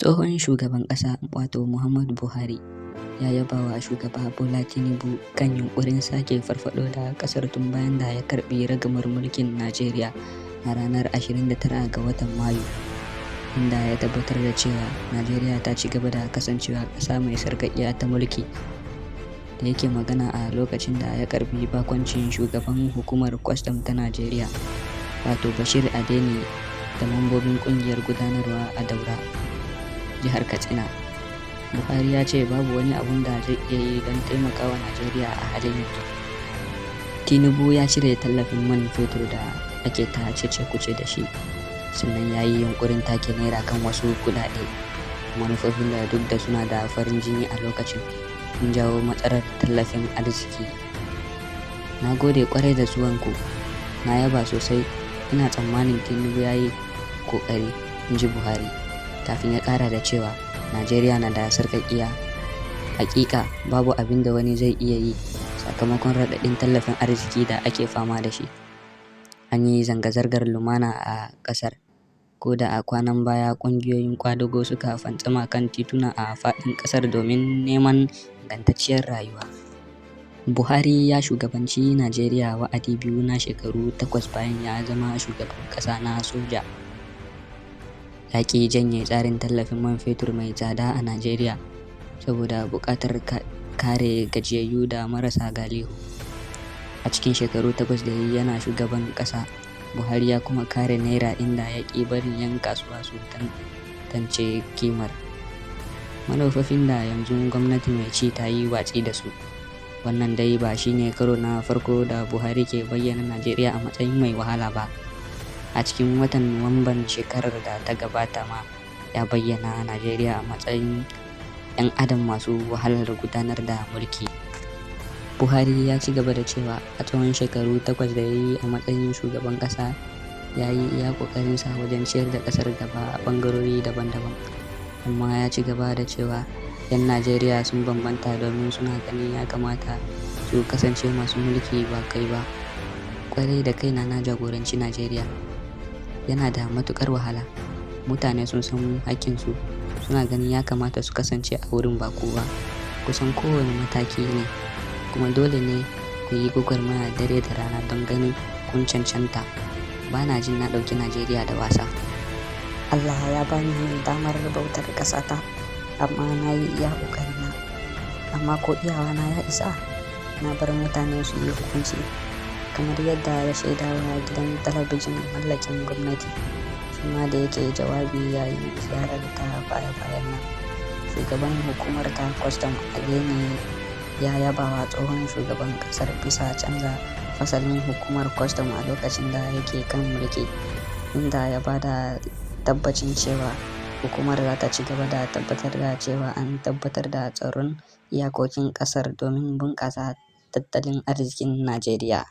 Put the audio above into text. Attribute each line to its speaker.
Speaker 1: Tsohon shugaban ƙasa wato Muhammadu Buhari ya yabawa Shugaba Bola Tinubu kan yunƙurin sake farfaɗo da ƙasar tun bayan da ya karɓi ragamar mulkin Najeriya a ranar 29 ga watan Mayu, inda ya tabbatar da cewa Najeriya ta ci gaba da kasancewa ƙasa mai sarƙaƙƙiya ta mulki. Da yake magana a lokacin da ya karɓi baƙuncin shugaban hukumar kwastam ta Najeriya, wato Bashir Adeni, da mambobin ƙungiyar gudanarwa a Daura, jihar Katsina, Buhari ya ce babu wani abun da zai iya yi don taimakawa Najeriya a halin yanzu. Tinubu ya cire tallafin man fetur da ake ta cece-kuce da shi, sannan ya yi yunƙurin take naira kan wasu kuɗaɗe, manufofin da duk da suna da farin jini a lokacin, sun jawo matsalar tallafin arziki. "Na gode ƙwarai da zuwanku, na yaba sosai, ina tsammanin Tinubu ya yi ƙoƙari," inji Buhari, kafin ya ƙara da cewa Najeriya na da sarƙaƙƙiya. Haƙiƙa babu abin da wani zai iya yi sakamakon raɗaɗin tallafin arziki da ake fama da shi. An yi zanga-zangar lumana a ƙasar, ko da a kwanan baya ƙungiyoyin ƙwadago suka fantsama kan tituna a faɗin ƙasar domin neman ingantacciyar rayuwa. Buhari ya shugabanci Najeriya wa'adi biyu na shekaru 8 bayan ya zama shugaban ƙasa na soja. Ya ƙi janye tsarin tallafin man fetur mai tsada a Najeriya saboda buƙatar kare gajiyayyu da marasa galihu. A cikin shekaru 8 da ya yi yana shugaban ƙasa, Buhari ya kuma kare naira inda ya ƙi barin 'yan kasuwa su tantance kimar. Manufofin da yanzu gwamnati mai ci ta yi watsi da su. Wannan dai ba shi ne karo na farko da Buhari ke bayyana Najeriya a matsayin mai wahala ba. A cikin watan Nuwamban shekarar da ta gabata ma ya bayyana Najeriya a matsayin 'yan adam masu wahalar gudanar da mulki. Buhari ya ci gaba da cewa a tsawon shekaru 8 da ya yi a matsayin shugaban ƙasa, ya yi iya ƙoƙarinsa wajen ciyar da ƙasar gaba a ɓangarori daban-daban. Amma ya ci gaba da cewa 'yan Najeriya sun bambanta domin suna ganin ya kamata su kasance masu mulki ba kai ba. "Ƙwarai da kaina na jagoranci Najeriya. Yana da matuƙar wahala. Mutane sun san haƙƙinsu, suna ganin ya kamata su kasance a wurin ba ku ba. Kusan kowane mataki ne, kuma dole ne ku yi gwagwarmaya dare da rana don ganin kun cancanta. Ba na jin na ɗauki Najeriya da wasa. Allah ya ba ni damar bautar ƙasata, amma na yi iya ƙoƙarina. Amma ko iyawana ya isa? Na bar mutane su yi hukunci," kamar yadda ya shaidawa gidan talabijin mallakin gwamnati, shi ma da yake jawabi yayin ziyarar ta baya-bayan nan. Shugaban hukumar ta kwastam Adeni ya yabawa tsohon shugaban ƙasar bisa canza fasalin hukumar kwastam a lokacin da yake kan mulki, inda ya ba da tabbacin cewa hukumar za ta ci gaba da tabbatar da cewa an tabbatar da tsaron iyakokin ƙasar domin bunƙasa tattalin arzikin Najeriya.